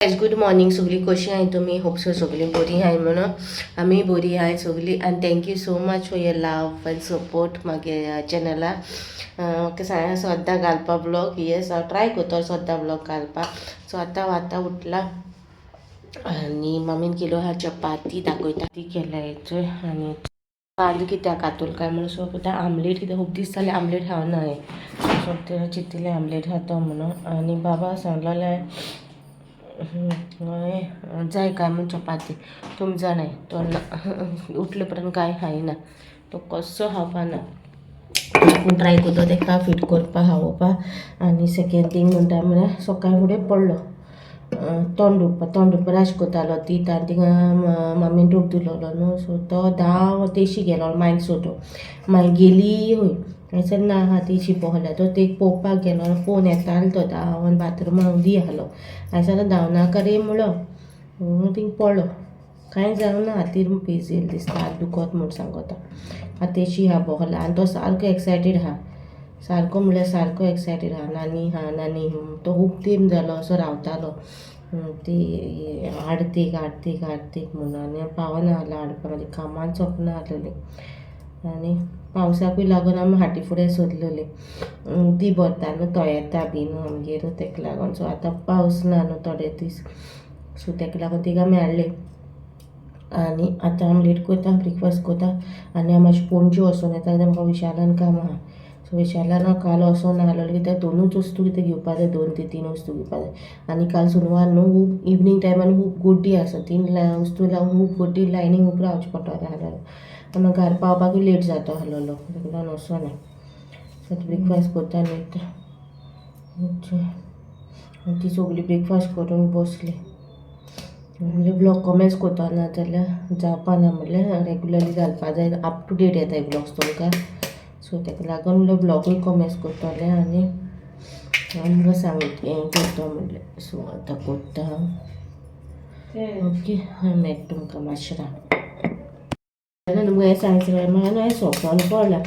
Guys, good morning. सगळी कशी आहाय तुमी? होप सो सगळीं बरी आहाय म्हणून. आमी बरी आहाय सगळीं आनी thank you so much for your love and support म्हागे चॅनला. म्हाका सांग सद्दां घालपा ब्लॉग. येस, हांव ट्राय करता सद्दां ब्लॉग घालपाक. सो आतां हांव आतां उठला आनी मामीन केलो आहा चपाती, दाखयता ती केल्या. आनी कांदो कित्याक कातूल काय म्हणून. सो आतां आमलेट, कित्याक खूब दीस जाले आमलेट खावना हांवें. सो ते चिंतिल्लें आमलेट खाता म्हणून. आनी बाबा सांगलेलें हय जाय काय म्हूण चपाती. तुमी जाणाय, तो उठले उपरांत कांय खायना, तो कसो खावपाना. पूण ट्राय करता तेका फिट करपा, खावोवपा. आनी सेकेंड थींग म्हणटा म्हळ्यार सकाळी फुडें पडलो, तोंड धुवपा, तोंड ब्रश करतालो ती आनी थिंगा मामीन रोग दिलोलो न्हू. सो तो धांव तेशी गेलो मायक सोदूंक. मागीर गेली हूंय, थंयसर ना आहा ती पोहल्या. तो ते पळोवपाक गेलो, पळोवन येतालो तो धांवन बाथरुमाक उदी आहलो. हांयसर धांवनाका रे म्हणलो, थिंग पडलो. कांय जावना, हातीर पेज येयली दिसता, हात दुखत म्हूण सांगता. आतां तेशी आहा बोहला आनी तो सारको एक्सायटेड आहा, सारको म्हणल्यार सारको एक्सायटेड आहा. नानी हा, नानी. तो खूब तेंप जालो असो रावतालो ती आडतीक आडतीक आडतीक म्हणून आनी पावना आहलो हाडपाक. मागीर कामान सोंपना आहलोलीं आनी पावसाकूय लागून आमी फाटीं फुडें सोदलेली. ती भरता न्हू, तो येता बी न्हू आमगेर, तेका लागून. सो आतां पावस ना न्हू थोडे दीस, सो तेका लागून तिका आमी हाडली. आनी आतां आमलेट करता, ब्रेकफास्ट करता आनी हांव मातशें पणजे वचोन येता, कित्याक म्हाका विशालान काम आहा. सो विशालान हांव काल वचोन आहलोलें, कित्याक दोनूच वस्तू कितें घेवपा जाय, दोन ते तीन वस्तू घेवपा जाय. आनी काल सुनवार न्हू, खूब इवनींग टायमान खूब गर्दी आसा. तीन वस्तू लागून खूब गर्दी, लायनीक खूब रावचें पडटलें आहलोलें आनी म्हाका घरा पावपाकूय लेट जाता आहलोलो. तेका लागून वचोना. सो आतां ब्रेकफास्ट करता आनी वयता. ती सगळी ब्रेकफास्ट करून बसली. म्हणजे ब्लॉग कमेंट्स करता, ना जाल्यार जावपा ना. म्हणल्यार रेगुलरली घालपा जाय, अप टू डेट येता ब्लॉग्स तुमकां. सो ताका लागून म्हणल्यार ब्लॉगूय कमेंट्स करतलें आनी आमकां सांग हें करता म्हणलें. सो आतां करता. ओके, हांव मेळटा तुमकां मातशें रावन. तुमकां हें सांगचें, म्हाका न्हू हें सोंपन पडलां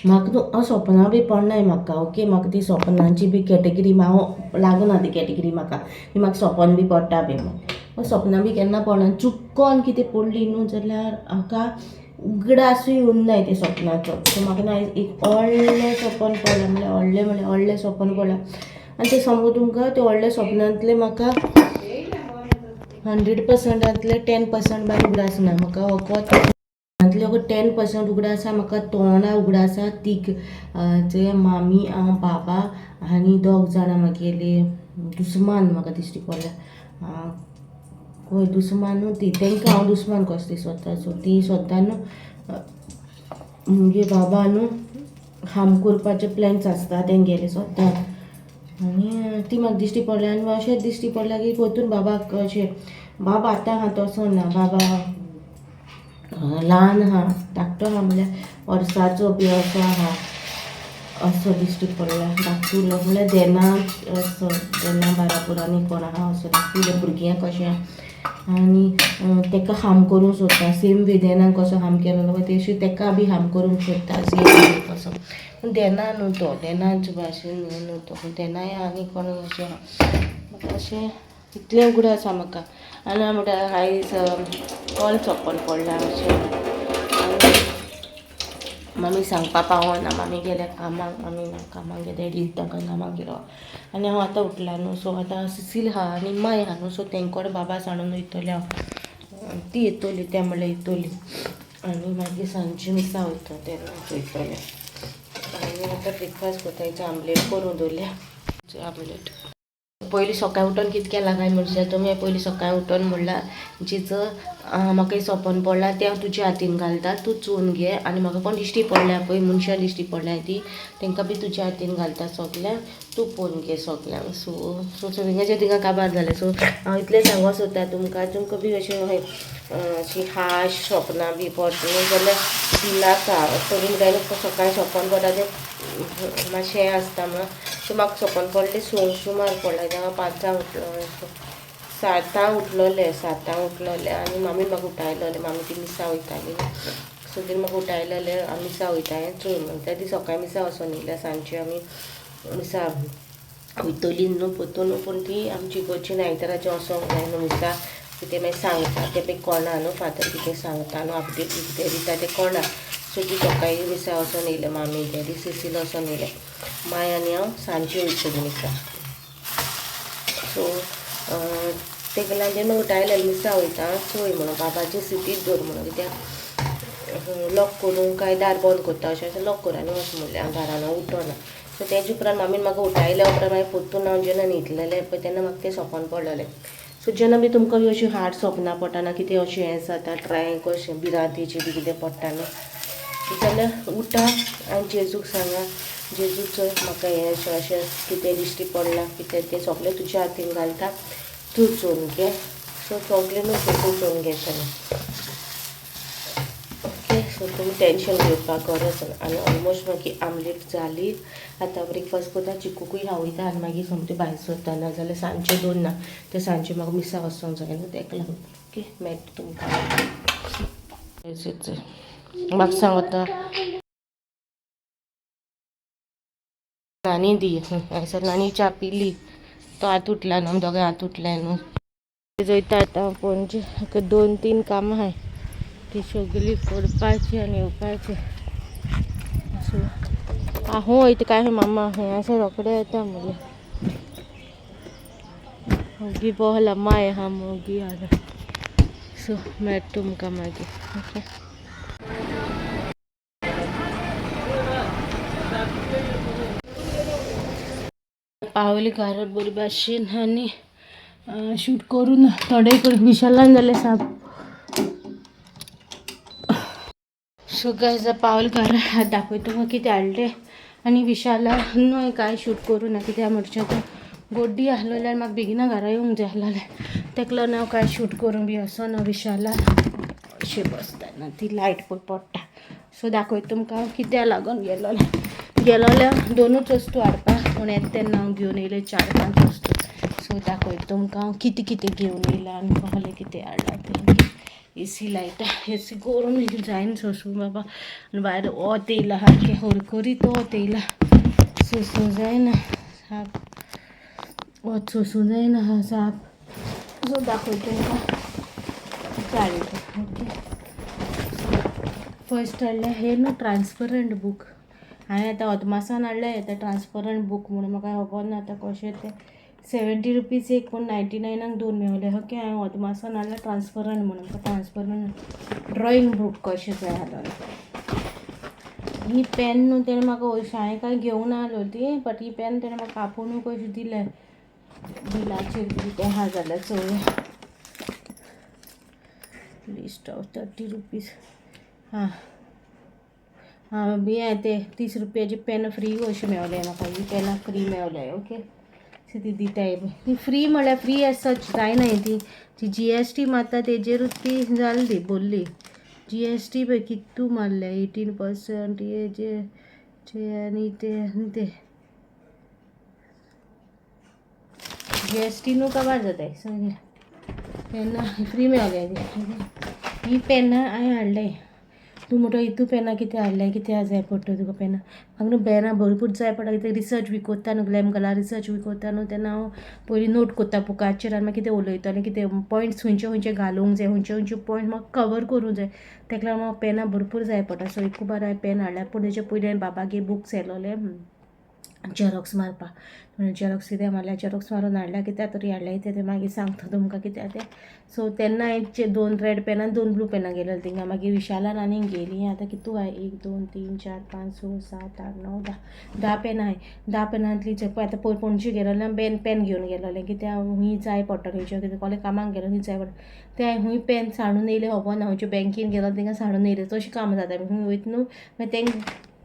म्हाका न्हू. हांव सपनां बी पडनाय म्हाका. ओके, म्हाका ती सपनांची बी कॅटेगरी हांव लागना ती कॅटेगरी म्हाका की म्हाका सपन बी पडटा बी म्हूण. सपनां बी केन्ना पडना. चुकोन कितें पडली न्हू जाल्यार म्हाका उगडासूय उरनाय ते सपनाचो. सो म्हाका न्हू आयज एक व्हडलें सपन पडलां, म्हणल्यार व्हडलें, म्हणल्यार व्हडलें सपन पडलां. आनी तें समज तुमकां, ते व्हडल्या सपनांतलें म्हाका 100%ांतले 10% बाय उगडास ना म्हाका. वखद 10% उगडास आसा म्हाका, तोंडा उगडास आसा. तीक जे मामी, हांव, बाबा आनी दोग जाणां म्हागेली दुस्मान म्हाका दिश्टी पडल्या. खंय दुस्मान न्हू ती, तांकां हांव दुस्मान कसो दिसता. सो ती स्वता न्हू मुगे बाबा न्हू हार्म करपाचे प्लॅन्स आसता तेंगेले स्वता. आनी ती म्हाका दिश्टी पडल्या आनी अशें दिश्टी पडल्या की परतून बाबाक अशें, बाबा आतां आहा तसो ना, बाबा ल्हान आहा, धाकटो आहा, म्हणल्यार वर्साचो बी असो आहा, असो दिश्टी पडला धाकटुलो. म्हणल्यार देना असो, देना बाराबोर आनी कोण आहा असो धाकटुले भुरग्यांक कशें. आनी तेका हार्म करूंक सोदता. सेम वे देनाक कसो हार्म केलेलो पळय, तेशी तेका बी हार्म करूंक सोदता, सेम वे तसो. पूण देना न्हू तो, देनाच भाशेन न्हू तो, पूण देनाय आनी कोण अशें आहा. म्हाका अशें इतलें उगडास आसा म्हाका. आनी हांव म्हणटा, आयज कॉल सपन पडला अशें. आनी मामी सांगपा पावना, मामी गेल्या कामाक, मामी ना कामाक गेल्या, डॅडी तांकां कामाक गेलो. आनी हांव आतां उठलां न्हू. सो आतां सिसील आहा आनी माय आहा न्हू, सो तेंकोड बाबा सांडून वयतलें हांव. ती येतली, त्या म्हणल्यार येतली आनी मागीर सांजची मिसा वयता तेन्ना वयतलें. आनी आतां ब्रेकफास्ट करता. आमलेट करून दवरल्या आमलेट. पयलीं सकाळी उठोन कितें केलां काय म्हणशात तुमी? पयलीं सकाळी उठोन म्हणल्यार, जिच म्हाका एक सपन पडलां, तें हांव तुज्या हातीन घालता, तूं चोवन घे. आनी म्हाका कोण दिश्टी पडल्या पळय, मनशां दिश्टी पडल्या ती, तांकां बी तुज्या हातीन घालता सगल्यांक, तूं पळोवन घे सगल्यांक. सो सो थिंगाचें थिंगा काबार जालें. सो हांव इतलें सांगूंक सोदता तुमकां, तुमकां बी अशें हय अशी हाश सपनां बी पडटा जाल्यार भिनाका. पयलीं म्हणल्यार सकाळीं सपन पडटा तें मातशें हें आसता म्हणून. सो म्हाका सपन पडलें, संक सुमार पडलें. हांव 5 उठलो, 7 उठलोलें, 7 उठलोलें आनी मामीन म्हाका उठायलोलें. मामी ती मिसा वयताली, सो तिणें म्हाका उठायलोलें, आमी मिसा वयता चोय म्हण. त्या ती सकाळीं मिसा वचोन येयल्या, सांजची आमी मिसा वयतली न्हू पोतून, पूण ती आमची इगर्जेन आयताराचें वचोंक जाय न्हू मिसा, कितें मागीर सांगता तें पळय कोणा न्हू फादर कितें सांगता न्हू, अपडेट कितें दिता तें कोणा. सो ती सकाळीं मिसा वचोन येयलें, मामी डॅडी सिसील वचोन येयलें, माय आनी हांव सांजची वयतली मिसा. सो तेका लागून तेणें उठायलें, मिसा वयता चोय म्हणून बाबाचे सिटीत दवर म्हणून, कित्याक लॉक करूंक काय दार बंद करता अशें अशें लॉक कर आनी वच म्हणलें, हांव दारान उठना. सो तेजे उपरांत मामीन म्हाका उठायल्या उपरांत मागीर परतून हांव जेन्ना न्हिदलेलें पळय तेन्ना म्हाका तें सपन पडलेलें. सो जेन्ना बी तुमकां बी अशी हार्ड सपनां पडटा कितें अशें हें जाता, ट्रायंक अशें भिरांतेचें बी कितें पडटा न्हू जाल्यार उठा आनी जेजूक सांगा, जेजू चोय म्हाका हें अशें अशें कितें दिश्टी पडलां कितें तें सगळें तुज्या हातीन घालता, तूं चोवन घे. सो सगळें न्हू तूं चोवन घेतलें. ओके, सो तुमी टेंशन घेवपाक गरज ना. आनी ऑलमोस्ट मागीर आमलेट जाली, आतां ब्रेकफास्ट करता, चिकूकूय खावयता आनी मागीर सोमतें भायर सरता, नाजाल्यार सांजचें दोन ना तें सांजचें म्हाका मिसा वचोंक जाय न्हू तेका लागून. ओके, मेळटा तुमकां. म्हाका सांगता नानी दी सर, नानी च्या पिली, तो आतां उठला न्हू, आमी दोगांय आतां उठले न्हू. वयता आतां पणजे, 2-3 कामां आहाय ती सगळी करपाची आनी येवपाची. सो आहू वयता काय मामा हें आसा रोखडे येता म्हणलें. ओगी बहुत लम्बा है, हम ओगी आ रहा. सो मेळटा तुमकां मागीर. ओके, पावली घरात बरी भाशेन आनी शूट करून थोडे करून विशालान जालें साप. सो गायज, पावल घरा, दाखयता तुमकां कितें हाडलें. आनी विशाला न्हय कांय शूट करूं ना, कित्याक म्हणचे आतां गोड्डी आहलोली आनी म्हाका बेगिना घरा येवंक जाय आहलोलें, तेका लागून हांव कांय शूट करूंक बी वचना. विशाला अशें बसतना ती लायट पळय पडटा. सो दाखयता तुमकां कित्याक लागून गेलोलें. गेलोलें दोनूच वस्तू हाडपाक, पूण येता तेन्ना हांव घेवन येयलें 4-5 वस्तू. सो दाखयता तुमकां हांव कितें कितें घेवन येयलां आनी कसलें कितें हाडलां तें. एसी लायता, एसी गरम जायना सोंसूं बाबा, आनी भायर वत येयलां सारकें खरखरीत वत येयलां, सोंसूं जायना साप, वत सोंसूं जायना साप. सो दाखयता तुमकां कितें हाडलें तें. ओके, फर्स्ट हाडलें हें न्हू ट्रान्सपरंट बूक. हांवें आतां अदमासान हाडलें आतां ट्रान्सपरंट बूक म्हणून, म्हाका खबर ना आतां कशें तें. 70 रुपीज एक, पूण 99 आक दोन मेवले. ओके, हांवें अदमासान हाडलें ट्रान्सपरंट म्हणून, म्हाका ट्रान्सपरंट ड्रॉइंग बूक कशें जाय आसलोलें. ही पेन न्हू तेणें म्हाका हरशीं हांवें कांय घेवंक ना आसलो ती, बट he pen तेणें म्हाका आपुणूय कशें दिलें बिलाचेर कितें आहा जाल्यार चोवया. List of 30 rupees. हां हां, हें तें 30 रुपयाची पेन फ्री अशें मेवलें म्हाका, ही पेनां फ्री मेवले. ओके, सो ती दिताय ती फ्री म्हळ्यार फ्री एज सच जायना ती, ती जीएसटी मारता तेजेरूच ती जाली ती बोल्ली. जीएसटी पळय कितू मारले, 18% हे जे जे आनी ते आनी ते जीएसटी न्हू काबार जाताय. सो पेनां फ्री मेवले. ही पेनां हांवें हाडलें. तूं म्हणटा हितू पेनां कितें हाडलें, कित्याक जाय पडटा तुका पेनां? म्हाका न्हू पेनां भरपूर जाय पडटा, कित्याक रिसर्च बी कोत्ता न्हू, ग्लॅम गला रिसर्च बी कोत्ता न्हू तेन्ना हांव पयलीं नोट कोत्ता बुकाचेर आनी मागीर कितें उलयतलें, कितें पॉयंट्स खंयचे खंयचे घालूंक जाय, खंयचे खंयचे पॉयंट म्हाका कवर करूंक जाय, तेका लागून म्हाका पेनां भरपूर जाय पडटा. सो एक बार हांवें पेन हाडल्या, पूण तेजे पयलीं हांवें बाबागे बुक्स येयलोले झेरॉक्स मारपाक, झेरॉक्स कित्याक मारल्या, झेरॉक्स मारून हाडल्या, कित्याक तरी हाडल्या तें तें मागीर सांगता तुमकां कित्याक तें. सो तेन्ना हांवें 2 रेड पेनां 2 ब्लू पेनां घेयलेलीं थिंगा, मागीर विशालान आनीक घेयलीं. आतां कितू आहाय, 1 2 3 4 5 6 7 8 9 10, 10 पेनां आहाय. 10 पेनांतली पळय आतां पयर पणजे गेलोलें बेन पेन घेवन गेलोलें, कित्याक हूंय जाय पडटलें, खंयच्या कितें कोले कामाक गेलो हूंय जाय पडटा तें. हांवें हूंय पेन सांडून येयलें खबर ना, खंयच्या बँकीन गेलो थिंगा सांडून येयलें. तशें कामां जाता हूंय वयता न्हू मागीर तेंक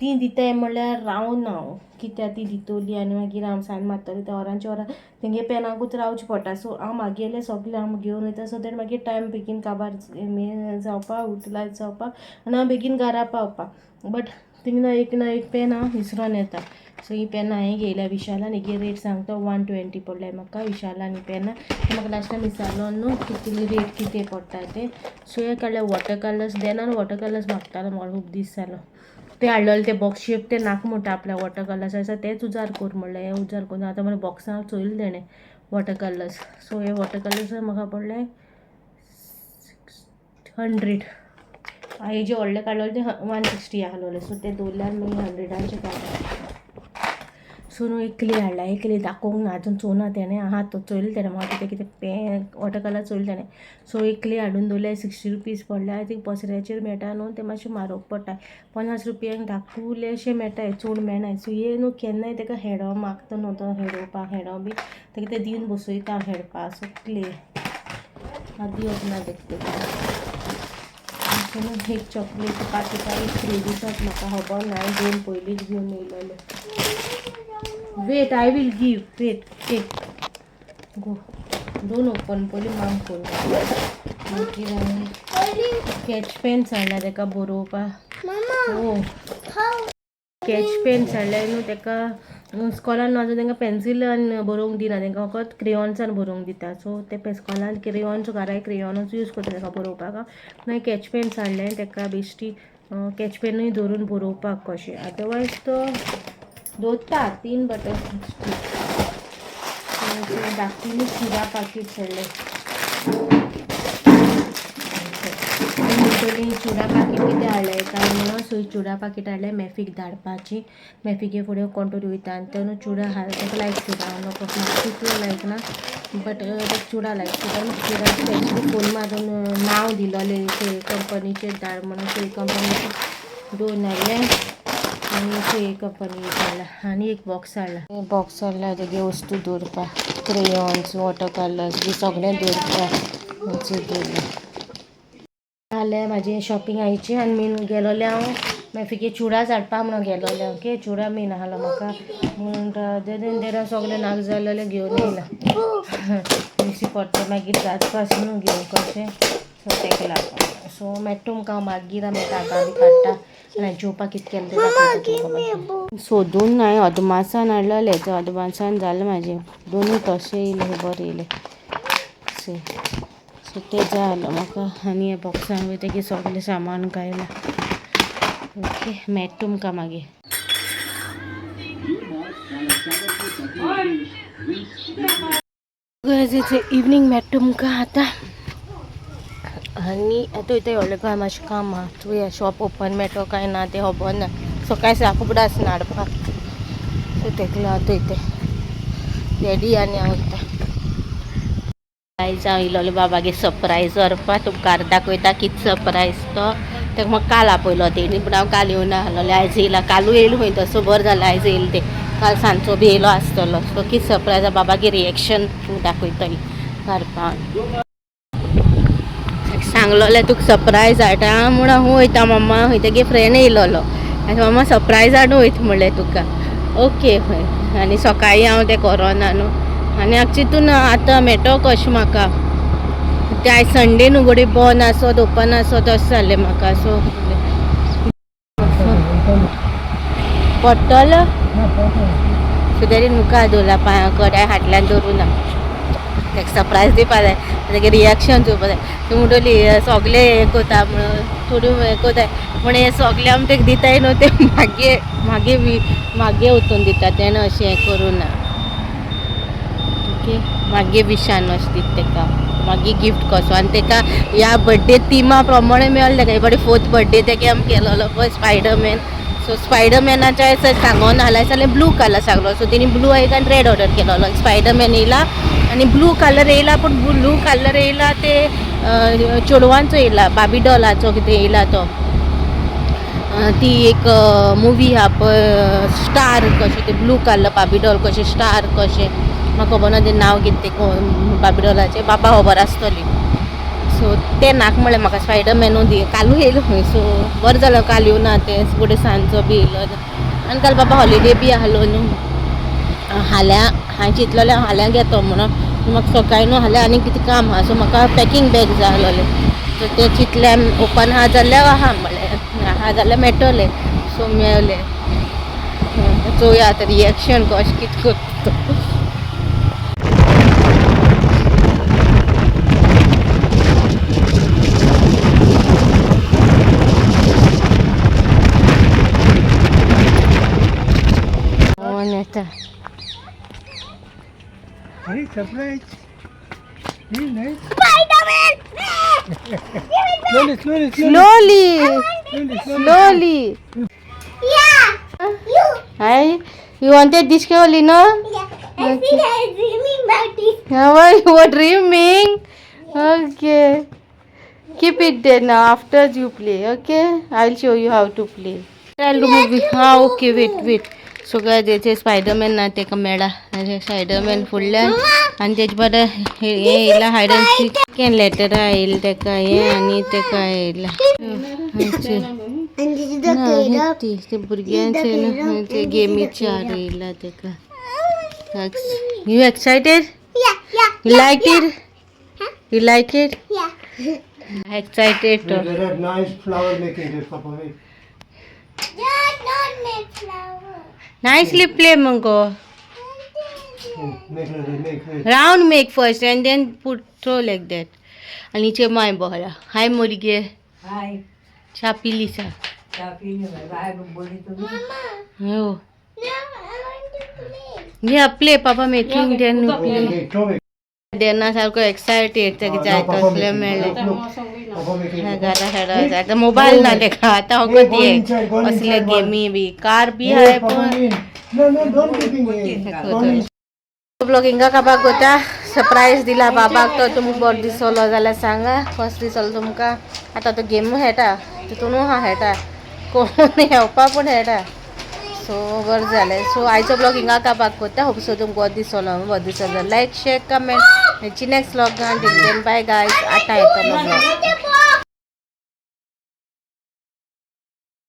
ती दिताय म्हणल्यार रावना हांव, कित्याक ती दितली आनी मागीर हांव सायन मारतलें तें वरांचे वरां तेंगे पेनाकूच रावचें पडटा. सो हांव मागयेलें सगलें हांव घेवन वयता, सो that मागीर टायम बेगीन काबार जावपाक, उटिलायज जावपाक आनी हांव बेगीन घरा पावपाक. बट थिंगा एक ना एक पेन हांव विसरोन येता. सो ही पेनां हांवें घेयल्या विशालान, हेगे रेट सांगता, 120 पडले म्हाका विशालान ही पेनां. म्हाका लास्ट टायम विचारलो न्हू कितली रेट कितें पडटा तें. सो हे काडले वॉटर कलर्स, देनान वॉटर कलर्स मागतालो म्हाका खूब दीस जालो. ते हाडलेले ते बॉक्स शेप ते नाका म्हणटा आपल्या वॉटर कलर्स आसा तेच उजार कर म्हणलें हें उजार करून आतां म्हळ्यार बॉक्सां चोयलें तेणें वॉटर कलर्स. सो हे वॉटर कलर्स म्हाका पडले 100. हांवें जे व्हडले काडलेले ते 160 आहलोले. सो ते दवरल्यार मागीर 100चे काडले. सो न्हू एक क्ले हाडला, एक क्ले दाखोवंक ना आजून चोवना तेणें आहा तो चोयलें तेणें म्हाका कितें कितें पें वॉटर कलर चोयलें तेणें. सो एक क्ले हाडून दवरले 60 रुपीज पडले. I think पसऱ्याचेर मेळटा न्हू ते मातशें म्हारग पडटा, 50 रुपयांक धाकटुलेशे मेळटाय, चड मेळनाय. सो हे न्हू केन्नाय तेका हेडो मागता न्हू तो हेडोवपाक हेडो बी तेका ते दिवन बसयता हेडपा. सो क्ले हांव दिवप ना तेका. सो न्हू एक चॉकलेट पाकिटां एक फ्री दितात म्हाका खबर ना, हांवें दोन पयलींच घेवन येयलोले. Wait, I will give, wait, take go, don't open, पयलीं माम करूं. मागीर हांवें कॅच पेन्स हाडल्या तेका बरोवपाक. ओ कॅच पेन्स हाडल्या न्हू तेका स्कॉलान आजून तेंकां पेन्सिलान बरोवंक दिना, तेंकां फकत क्रेयॉन्सान बरोवंक दिता. सो ते स्कॉलान क्रेयॉन्स घराय क्रेयॉनूच यूज करता तेका बरोवपाक. मागीर कॅच पेन्स हाडले तेका बेश्टी कॅच पेनूय दवरून बरोवपाक कशें, अदरवायज तो दवरता 3 बटर धाकटी चुडा पाकीट हाडलें. म्हणटली चुडा पाकीट कितें हाडलें काय म्हणून. सो चुडा पाकीट हाडलें मॅफीक धाडपाची, मॅफिके फुडें कोण तरी वयता आनी ते न्हू चुडा ताका लायक चुडा नको म्हाका तितलो लायक ना बट ताका चुडा लायक. चुडा स्पेशली फोन मारून नांव दिलोलें खंय कंपनीचेर धाड म्हणून. खंय कंपनीचे 2 हाडले आनी खंय कंपनी हाडला आनी एक बॉक्स हाडला. बॉक्स हाडला तेगे वस्तू दवरपाक, क्रेयॉन्स वॉटर कलर्स बी सगळें दवरपाक दवरलें. जालें म्हाजें शॉपिंग आयचें. आनी मेन गेलोलें हांव मॅफिके चुडाच हाडपाक म्हणून गेलोलें. ओके चुडा मेन आहलो म्हाका म्हूण देन सगळें नाक जालेलें घेवन येयलां दिश्टी पडटा मागीर जातपास न्हू घेवन कशें. सो तेका लागून सो मेळटा तुमकां हांव मागीर आमी ताका बी काडटा आनी जेवपाक कितें केलें तें दाखयता तुमकां. सोदून हांवें अदमासान हाडलेलें, तें अदमासान जालें म्हाजें, दोनूय तशें येयलें बरें येयलें. सो तें जाय आसलो म्हाका. आनी ह्या बॉक्सान बी तेगे सगळें सामान घायलां. ओके मेळटा तुमकां मागीर. इवनींग मेळटा तुमकां आतां. आनी आतां वयता व्हडलें काय मातशें काम आहा, चोया शॉप ओपन मेळटो काय ना तें खबर ना, सकाळीं साक उगडास ना हाडपाक. सो तेका लागून आतां वयता डॅडी आनी हांव वयता. आयज हांव येयलोलें बाबागे सरप्रायज व्हरपाक, तुमकां दाखयता कितें सरप्रायज तो. ताका म्हाका काल आपयलो तेणी, पूण हांव काल येवना आहलोलें, आयज येयला. कालूय येयलो खंय तसो बरें जालें आयज येयलें तें, काल सांजचो बी येयलो आसतलो. सो कितें सरप्रायज बाबागे रिएक्शन दाखयतलें हाडपाक. सांगलोलें तुका सरप्रायज हाडटा म्हूण हांव वयता मम्मा, खंय तेगे फ्रेंड येयलोलो आनी मम्मा सरप्रायज हाडून वयता म्हणलें तुका. ओके खंय आनी सकाळीं हांव तें कोरोना न्हू आनी हांव चिंतून आतां मेळटो कशें म्हाका ते आयज संडे न्हू घडये बंद आसत ओपन आसत अशें जालें म्हाका. सो पडटलो सो तरी मुखार दवरला पांयां कडेन फाटल्यान दवरूं ना, ताका सरप्रायज दिवपा जाय, तेगे रिएक्शन चोवपा जाय. ती म्हणटली सगळे हें कोता म्हणून थोडी हें कोताय पूण हें सगळें आमी तेका दिताय न्हू ते मागीर मागीर मागीर वचून दिता तेणें अशें हें करूं ना. ओके मागीर विशान अशें दिता तेका मागीर गिफ्ट कसो. आनी तेका ह्या बड्डे थिमा प्रमाणे मेळ्ळें तेका, हे 4th birthday तेका आमी केलोलो पळय स्पायडरमॅन. सो स्पायडरमॅनाच्या सांगोन हाल्यार जाल्यार ब्लू कलर सांगलो, सो तेणी ब्लू एक आनी रेड ऑर्डर केलोलो. स्पायडरमॅन येयला आनी ब्लू कलर येयला, पूण ब्लू कलर येयला ते चेडवांचो येयला, बाबी डॉलाचो कितें येयला तो. ती एक मुवी आहा पळय स्टार कशें, ते ब्लू कलर बाबी डॉल कशें स्टार कशें, म्हाका खबर ना तें नांव कितें तें बाबी डॉलाचें, बाबा खबर आसतली. सो तें नाका म्हणलें म्हाका स्पायडरमॅनू दी, कालूय येयलो खंय. सो बरें जालें काल येवना तें, फुडें सांजचो बी येयलो आनी काल बाबा हॉलिडे बी आहलो न्हू. हाल्यां हांवें चिंतलेलें हाल्यां घेतो म्हणून, म्हाका सकाळीं न्हू हाल्यां आनी कितें काम आहा, सो म्हाका पॅकींग बॅग जाय आहलोलें. सो तें चिंतलें ओपन आहा जाल्यार आहा म्हणलें, आहा जाल्यार मेळटलें. सो मेवलें, चोवया आतां रिएक्शन कशें कितें करता. Hey, surprise. Hey, nice. Spider-Man! Slowly, slowly, slowly. Slowly. Slowly, slowly. Slowly. Yeah. You. Hi. You wanted this only, no? Yeah. I think I'm dreaming about this. How are you were dreaming? Okay. Keep it there now after you play, okay? I'll show you how to play. I'll remove it. हा okay, wait, wait. So काय त्याचे Spider-Man ना तेका मेळा. Spider-Man फुडल्यान आनी तेजे बरें हे येयला हायड अँड सीक लेटरां येयला तेका हे आनी तेका येयला. And this is the ना kid. ती ते भुरग्यांचे ना ते गेमीचे हार येयला तेका. You excited? Yeah. You like it? You like it? Yeah. Excited. Wait, there are nice flower making there, Papa. Wait. Yeah, don't make flower. Nicely play, Mango. Make, make, make, wait. Round make first and then put throw like that. आणि नीचे my बहरा. हाय मोरगे. हाय. चा पिली चा. च्या पिली बाय बाय बोली तुम्ही. Mama, हो. now I want to play. Yeah, play papa making then Okay, okay, throw it. देना सारखं एक्सायटेड ताका Ah, जाय now Papa तसलें making. मेळ्ळें. Look, look. Papa making. घरा खेळा आतां मोबायल ना तेका आतां Hey, फकत go हे inside, go असले inside, one. गेमी बी कार बी Hey, हाय Papa पण in. No, no, don't keeping it. Go inside. ब्लॉगिंगा कापाक गोता सरप्रायज दिला बाबाक. तो तुमकां बरो दिसलो जाल्यार सांगा कसो दिसलो तुमकां. आतां तो गेमू खेळटा तितूनू हा खेळटा कोण येवपा पूण खेळटा. सो बरें जालें. सो आयचो ब्लॉग हिंगा कापाक कोता. होप सो तुमकां बरो दिसलो. बरो दिसलो जाल्यार लायक, शेअर, कमेंट. नेक्स्ट ब्लॉगान. बाय गायज. आतां येतलो blog. The ball.